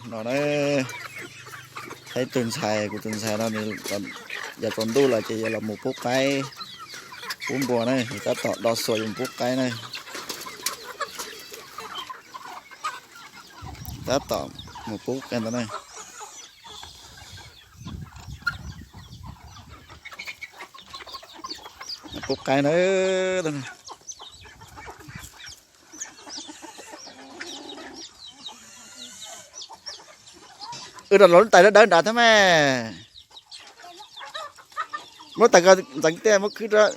No na, ib tug ntxhais, kuv tus ntxhais no nws yog tsaus ntuj lawm ces yuav los mus pub qaib pub npua na, tab tom do xuas yuav mus pub qaib na. Tab tom mus pub qaib ntawd na. Pub qaib na. Wb rau los lub tais dawb dawb nrad thiab mas. Muab tais ko ntxeev tiaj muab khwb rau.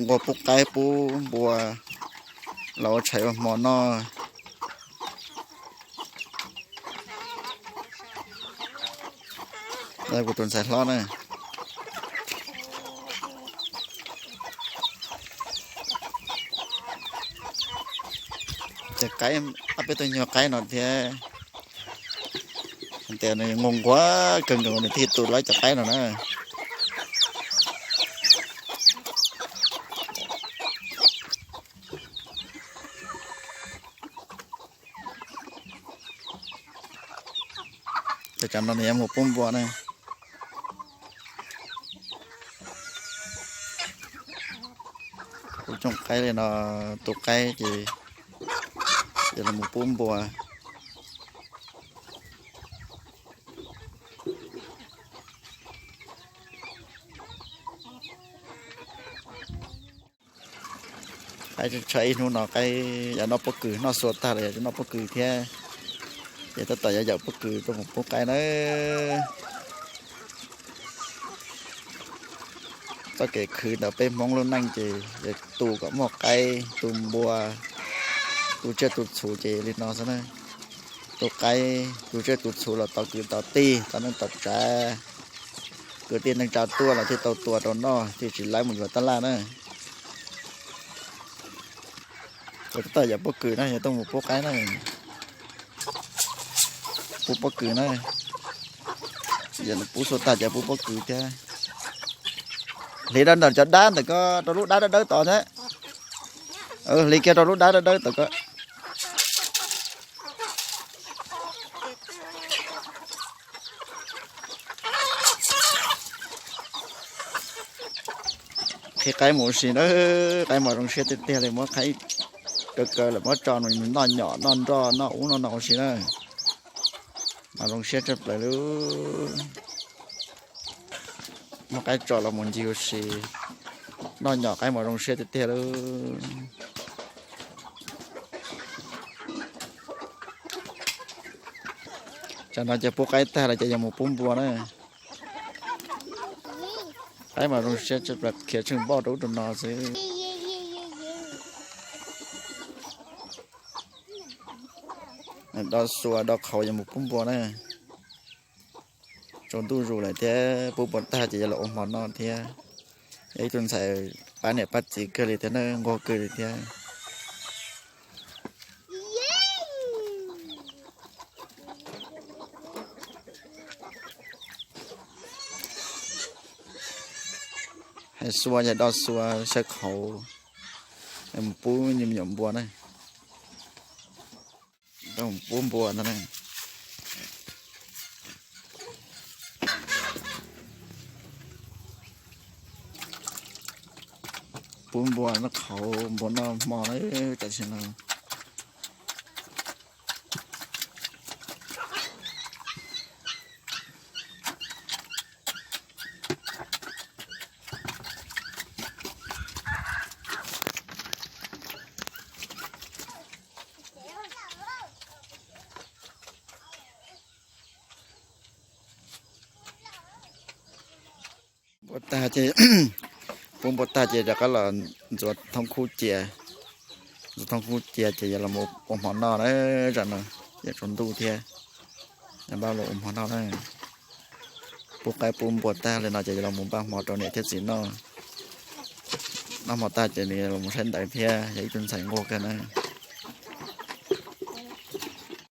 Nqua pub qaib pub npua los ua tshais ua hmo noj. Kuv tus ntxhais hlob na. Ces qaib, ob peb tug nyuag qaib no thiab. Tias nws nquag nquag kawg nkaus nws thiaj tu lawv cov qaib no na. Cov no nws yuav mus pub npua na. Kuv coob qaib li no, tu qaib ces yuav los mus pub npua. Qaib tshaj ib hnub no qaib yuav noj pob kws, noj xua tag los yuav noj pob kws thiab. Ces tab tom yuav yawm pob kws tuaj mus pub qaib nawb. Txoj kev khwv ntawm peb Hmoob lub neej ces yog tu kom muaj qaib, tu npua, tu tsiaj tu txhu ces li no xwb na. Tu qaib, tu tsiaj tu txhu los tos kwv tos tij, tos neej tos tsav. Kwv tij neej tsa tuaj los thiaj tau tua rau noj, thiaj tsis lawv mus yuav tab laj na. Kuv tab tom yawm pob kws na, yog tuaj mus pub qaib na. Pub pob kws na. Yog pub xua tag ces pub pob kws thiab. Hliv rau ntawm cov dab ntawm ko, rau lub dab dawb dawb tod thiab. Hliv kiag rau lub dab dawb dawb tod ko. Qhib qaib mus ua si na, qaib mas zoo siab tiag tiag li, muab qaib kaw kaw lawm muab tso nws noj nyom noj nroj noj ub noj no ua si na. Mas zoo siab tshaj plaws li. Muab qaib tso los mus ncig ua si, noj nyom qaib mas zoo siab tiag tiag li. Tsam no ces pub qaib tag lawm ces yuav mus pub npua na. Qaib mas zoo siab tshaj plaws, khiav tsheej npauj rau ub rau no xwb. Do xua do qhauv yuav mus pub npua na. Tsaus ntuj zus lawm thiab, pub npua tag ces yuav los ua hmo noj thiab. Yog ib tug ntxhais pab niam pab txiv kawg li thiab na, nquag kawg li thiab. Hais xua yog do xua xyaw qhauv, mus pub me nyuam npua na. Pub npua ntag na. Pub npua noj qhauv, npua noj hmo na, tam sim no. Npua tag ces, pub npua tag ces rov qab los ntxuav thoob khub cia. Ntxuav thoob khub cia ces yuav los ua hmo noj na, tsam no ces tsaus ntuj thiab. Npaj los ua hmo noj na. Pub qaib pub npua tag li no ces yuav los mus npaj hmo rau niam thiab txiv noj. Noj hmo tag ces nws los saib ntawv thiab, yog ib tug ntxhais nquag kawg na.